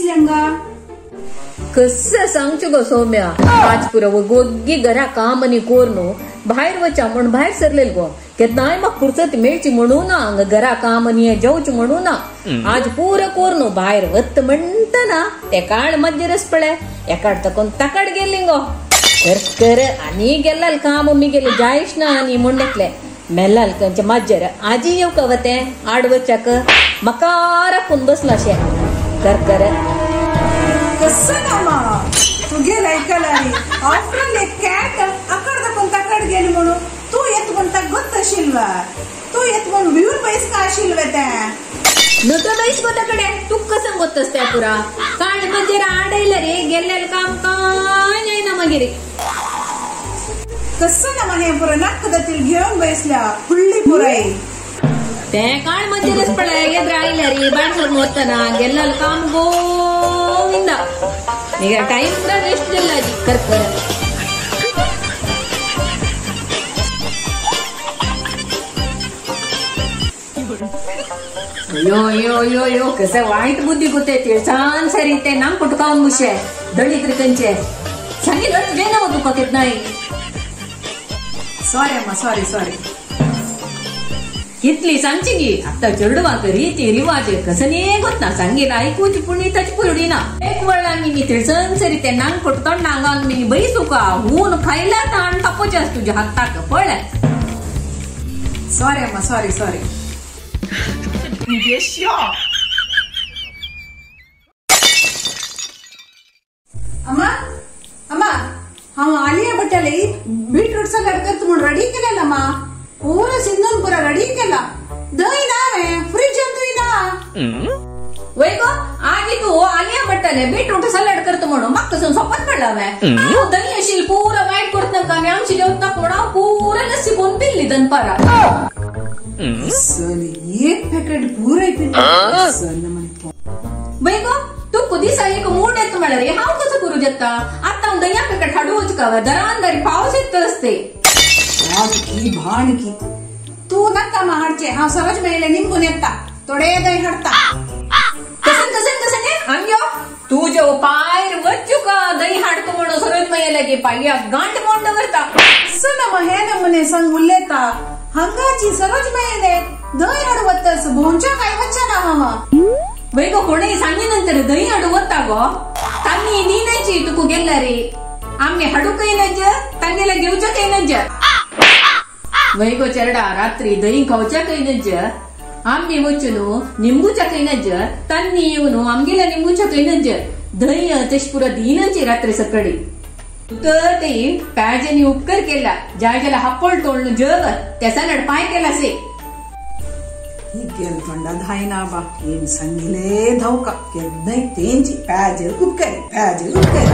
Busy हांगा? कसं सांगचो गो सौम्या, आज पुरो गोग्गी घरा काम आनी कोर न्हू भायर वचा म्हूण भायर सरलेल गो. केन्नाय म्हाका फुरसत मेळची म्हणू ना, हांगा घरा काम आनी जेवचें म्हणू ना. आज पुरो कोर न्हू भायर वत म्हणटना ते काळ मज्जेरच पळय एकाड तकून ताकड गेली गो. कर आनी गेल्लाल काम मी गेले जायश ना आनी म्हूण देखले मेल्लाल कंचे माज्जेर आजी येवका वते आड वचाक म्हाका राखून बसला शे कर कर. कसं ना मा तुगे लायकला रे आफ्टर ऑल एक कॅट अकड दाखवून ताकड गेली म्हणून तू येत म्हणता गोत आशिल्वा, तू येत म्हणून भिवन बैस का आशिल्वे तें नतो बैस गो ताकडे. तू कसं गोतस त्या पुरा काळ मजेर आडयलं रे गेल्ल्याल काम काय जायना मागीर. कसं ना मा हें पुरा नाक जातील घेवन बैसल्या फुडली पुराय ते काळ मजेरच पळय येद्र आयल्या रे भायर सरून वतना गेल्ल्याल काम गोविंदा. ಈಗ ಟೈಮ್ ಕೂಡ ವೇಸ್ಟ್ ಇಲ್ಲ ಕರ್ಕರ. ಅಯ್ಯೋ ಅಯ್ಯೋ ಅಯ್ಯೋ ಅಯ್ಯೋ ಕಸ ವಾಯ್ಟ್ ಬುದ್ಧಿ ಗೊತ್ತೈತಿ ಚಾನ್ ಸರಿ ಇತ್ತೆ ನಂಗ್ ಕುಟ್ಕಾವ್ ಮುಷೆ ದಳಿದ್ರಿ ಕಂಚೆ ಸಂಗೀತ ಜೇನ ತುಕ್ಕ ನಾಯಿ. ಸಾರಿ ಅಮ್ಮ, ಸಾರಿ ಸಾರಿ. कितली सांगची गी आता चेडवाक रीती रिवाज कसने गोत ना सांगेल आयकुची पुणी ताची पुरडी ना. एक वेळा मी तिळसन सरी ते नांग कोटतो नांगान मी बैसुका हून खायला ताण तापोचे आस तुझ्या हाताक पळय. सॉरी अम्मा, सॉरी सॉरी. अम्मा अम्मा हांव आलिया भट्टाले बीटरूट सलाड करता म्हूण रेडी केलेला मा, पूरा सिंधून पुरा रेडी केला. दही ना फ्रिजान दही ना. वय गो आजी तू आलिया भट्टाले बीटरूट सलाड करता म्हणून म्हाका तसं सोपत पडला वे. हांव दही अशील पुरा वायट करत नाका आनी आमची जेवता कोण हांव पुरा लस्सी पोवन पिल्ली दनपारा. एक पॅकेट पुराय पिल्ली. वय गो तुका दिसा एक मूड येता म्हळ्यार हांव कसो करूं जाता? आतां हांव दह्या पॅकेट हाडूं वचका दरान दारी पावस येता असते. की भाणकी तू नका मा हाडचे, हांव सरोज मेळले निमगून येता थोडे दही हाडता. कसन कसन कसन आमयो तुज्यो पायर वच्चुका दही हाडता म्हणून सरोज मेळले की पाया गांठ मोड दवरता. सना मा हे नमुने संग उलयता हांगाची सरोज मेळले दही हाडू वतस भोंवच्या काय वच्चा ना हांव. वय गो कोणय सांगी नंतर दही हाडू वता गो तांणी दिनाची तुका गेल्ला रे आमी हाडूकय नज तांगेल्या घेवच्याकय नज. वय गो चेरडा रात्री दही खावच्याकय नज आमी वचून निंबूच्याकय नज तांणी येवन आमगेल्या निंबूच्याकय नज दही तशी पुरा दिनाची रात्री सकाळी. तर ते प्याजांनी उपकार केला ज्या ज्याला हापळ तोडलं जग त्या सलाड पाय केला से. गेलफंडा धायना बा ఏం संगिले धवका केन्नाय तेंची प्याज उपकारी प्याज उपकारी.